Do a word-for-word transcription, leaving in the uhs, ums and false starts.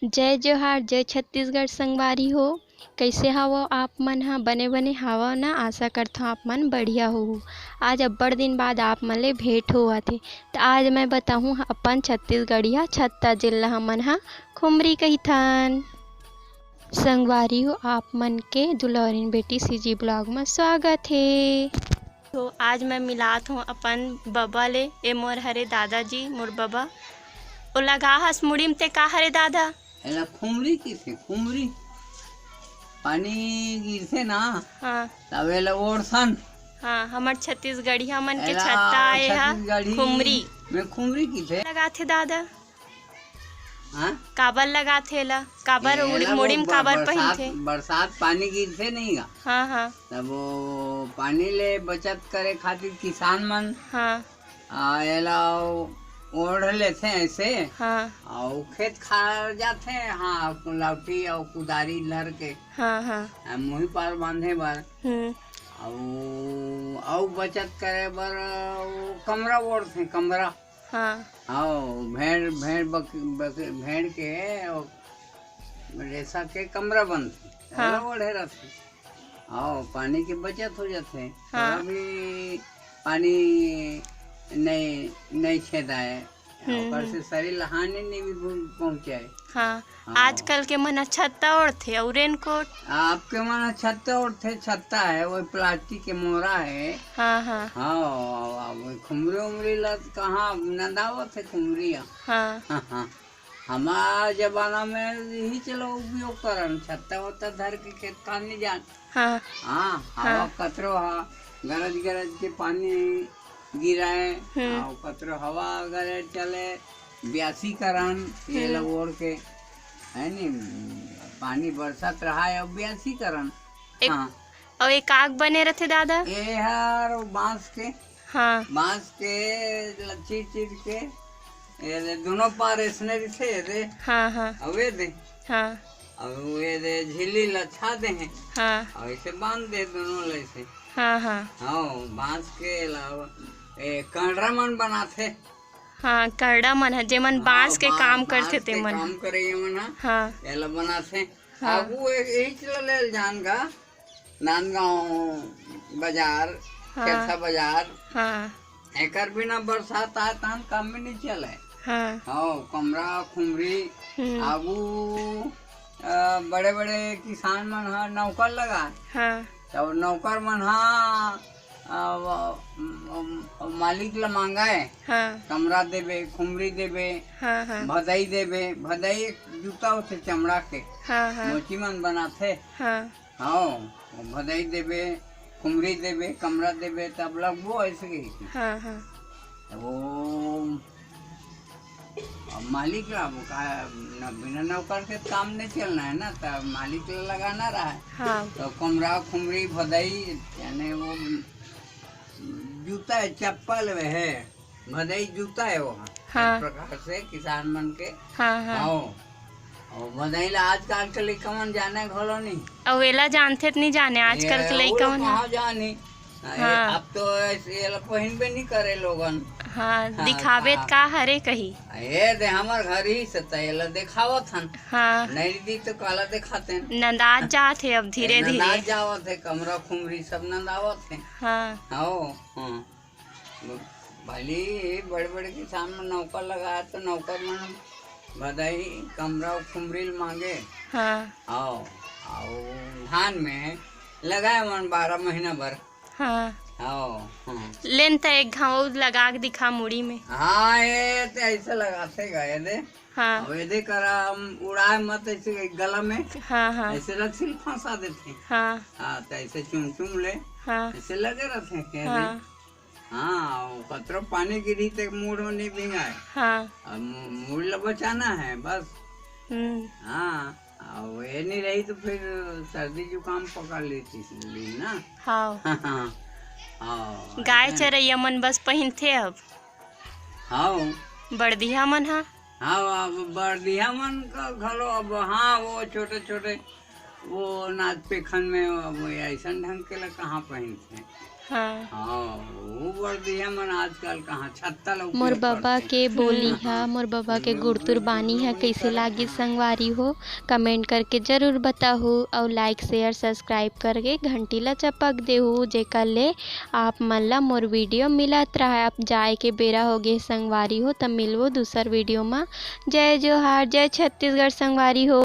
जय जोहार, जय छत्तीसगढ़ संगवारी हो। कइसे हवव आप मन ह? बने बने हवव ना? आशा करथव आप मन बढ़िया होहू। आज अब्बड़ दिन बाद आप मन ले भेंट होवत हे, त आज मैं बताहूँ अपन छत्तीसगढ़िया छत्ता, जेन ल हमन ह खुमरी कहिथन। संगवारी हो, आप मन के दुलौरिन बेटी सीजी ब्लॉग म स्वागत हे। तो आज मैं मिलात हूँ अपन बबा ले, ए मोर हरे दादाजी, मोर बबा। ओला गा हस मुड़ी म ते का हरे दादा? एला खुमरी किथे, खुमरी। पानी गिरथे ना, हाँ। तब एला ओढ़थन। हाँ, हमर छत्तीसगढ़िया मन के एला छत्ता आए हा, छत्तीसगढ़ी खुमरी। में खुमरी किथे। लगाथे दादा? हाँ? काबर लगाथे एला? काबर एला मुड़ी म वो ब-, काबर बरसात, पहिनथे? बरसात पानी गिरथे नहीं गा। हाँ, हाँ। तब वो पानी ले बचत करे खातिर किसान मन हाँ। आ, एला ओढ़ लेथे ऐसे। हाँ। अउ खेत खार जाथे, हाँ, लौठी अउ कुदारी धर के। हाँ, हाँ। आ, मुही पार बांधे बर। हम्म। अउ, अउ बचत करे बर, वो कमरा ओढ़थे, कमरा। हाँ। हाँ, भेड़, भेड़ बक-, बक-, भेड़ के अउ रेसा के कमरा बनथे। हाँ। ओला ओढ़े रथे। हाँ, पानी के बचत हो जाथे। हाँ। थोड़ा भी पानी नहीं, नहीं छेदाए। हम्म, ओकर से हम्म। शरीर ल हानि नहीं भी पहुँचाए। हाँ। हाँ। आजकल के मन ह छत्ता ओढ़थे अउ रेनकोट। आपके मन ह छत्ता ओढ़थे, छत्ता है, वो प्लास्टिक के मोरा है। हाँ, हाँ। हाँ, अब खुमरी उमरी ला कहाँ नंदावत है खुमरी ह? हाँ। हाँ, हाँ। हमार जमाना में यही चलो उपयोग करन, छत्ता वत्ता धर के खेत खार नहीं जान। हाँ। हाँ, हवा हाँ। कतरो हा, गरज गरज के पानी गिराए, हम्म। हाँ, कतरो हवा गरज चले, ब्यासी करन, ये हम्म। लगोड़ के, है नी, पानी बरसत रहा है, अब ब्यासी करन। एक हाँ। अउ एक आग बने रथे दादा? ए हर बांस के, हाँ। बांस के ल चीर चीर के, ए दे दोनों पार ऐसने रथे, ए दे। हाँ, हाँ। अउ ए दे। हाँ। अउ ए दे झिल्ली ल छा दे हैं। हाँ। अउ ऐसे बांध दे दोनों ल ऐसे। हाँ, हाँ। हाँ, बांस के अलावा ए करड़ा मन बनाथे। हाँ, करड़ा मन ह, जेमन हाँ, बांस के बा-, काम करथे बांस के तेमन ह। काम करे ये मन ह। हाँ। एला बनाथे। हाँ। आगू एक, यही चला ले जान गा। नांदगांव बाजार, हाँ। खेरसा बाजार, हाँ। एकर बिना बरसात आए तहन काम में नहीं चले। हाँ। हाँ, कमरा, खुमरी, हम्म। आगू, अ, बड़े-बड़े किसान मन ह नौकर लगा। हाँ। तब नौकर मन ह, अ, अ, अ, मालिक ल मांगे, हाँ। कमरा देबे, खुमरी देबे, हाँ, हाँ। भदई देबे, भदई एक जूता होथे चमड़ा के, हाँ, हाँ। मोची मन बनाथे। हाँ। हाँ, वो भदई देबे, खुमरी देबे, कमरा देबे, तब लगबो ऐसे कही। हाँ, हाँ। तब वो, अब मालिक ला, वो का, न, बिना नौकर के काम नहीं चलना है ना, तब मालिक ला लगाना रहा है। हाँ। तो कमरा, खुमरी, भदई, यानी वो जूता है, चप्पल है, भदई जूता है वो। हाँ। एक प्रकार से किसान मन के। हाँ, हाँ। हाँ। अउ भदई ला आजकल के लइका मन जाने घलो नहीं। अउ एला जानथे त नहीं जाने, आजकल के ये लइका वो मन ह। कहाँ जानी? हाँ। अब तो ऐसे एला पहिनबे नहीं करे लोगन। हाँ, हाँ, दिखाबे त हाँ। का हरे कही। ये दे हमर घर ही से त एला देखावत हन। हाँ। नहीं दी तो काला देखाते हैं। नंदात जात हे अब धीरे-धीरे। नंदात जावत हे, कमरा खुमरी सब नंदावत हे। हाँ। हाँ, हाँ। भली बड़े-बड़े किसान मन नौकर लगाए, तो नौकर मन भदई, कमरा, खुमरी ल मांगे। हाँ। आओ, आओ, धान में लगाए मन बारह महीना भर। हाँ। आओ, हाँ। लेन त एक घाव लगा के दिखा मुड़ी में। हाँ, ये तो ऐसे लगाते गए दे। हाँ। अब ये दे करा, हम उड़ाए मत ऐसे गला में। हाँ, हाँ। ऐसे रस्सी फंसा देते। हाँ। हाँ, तो ऐसे चुम चुम ले। हाँ। ऐसे लगे रहते हैं, कह दे। हाँ। हाँ, वो कतरो पानी गिरी ते मूड़ नहीं भिंगाए। हाँ। अब मू-, मूड़ ला बचाना है बस। हम्म। हाँ, अब ये नहीं रही तो फिर सर्दी जुकाम पकड़ लेती ली ना। हाँ। हाँ। गाय चरैया मन बस पहिनथे अब। हाँ। बड़दिहा मन हा। हाँ, अब बड़दिहा मन का घलो अब, हाँ, वो छोटे छोटे वो नाच पेखन में अब ऐसन ढंग के ला कहाँ पहिनथे? हाँ। हाँ, वो बर दिया मन आजकल कहाँ छत्ता ला मोर उपयोग बबा करथे। के बोली हा, मोर बबा के गुरतुर बानी हा कइसे लागिस संगवारी हो, कमेंट करके जरूर बताहू। अउ लाइक, शेयर, सब्सक्राइब करके घंटी ला चपक देहू, जेकर ले आप मन ला मोर वीडियो मिलत रहा। अब जाए के बेरा हो गे संगवारी हो, त मिलबो दूसर वीडियो मा। जय जोहार, जय छत्तीसगढ़ संगवारी हो।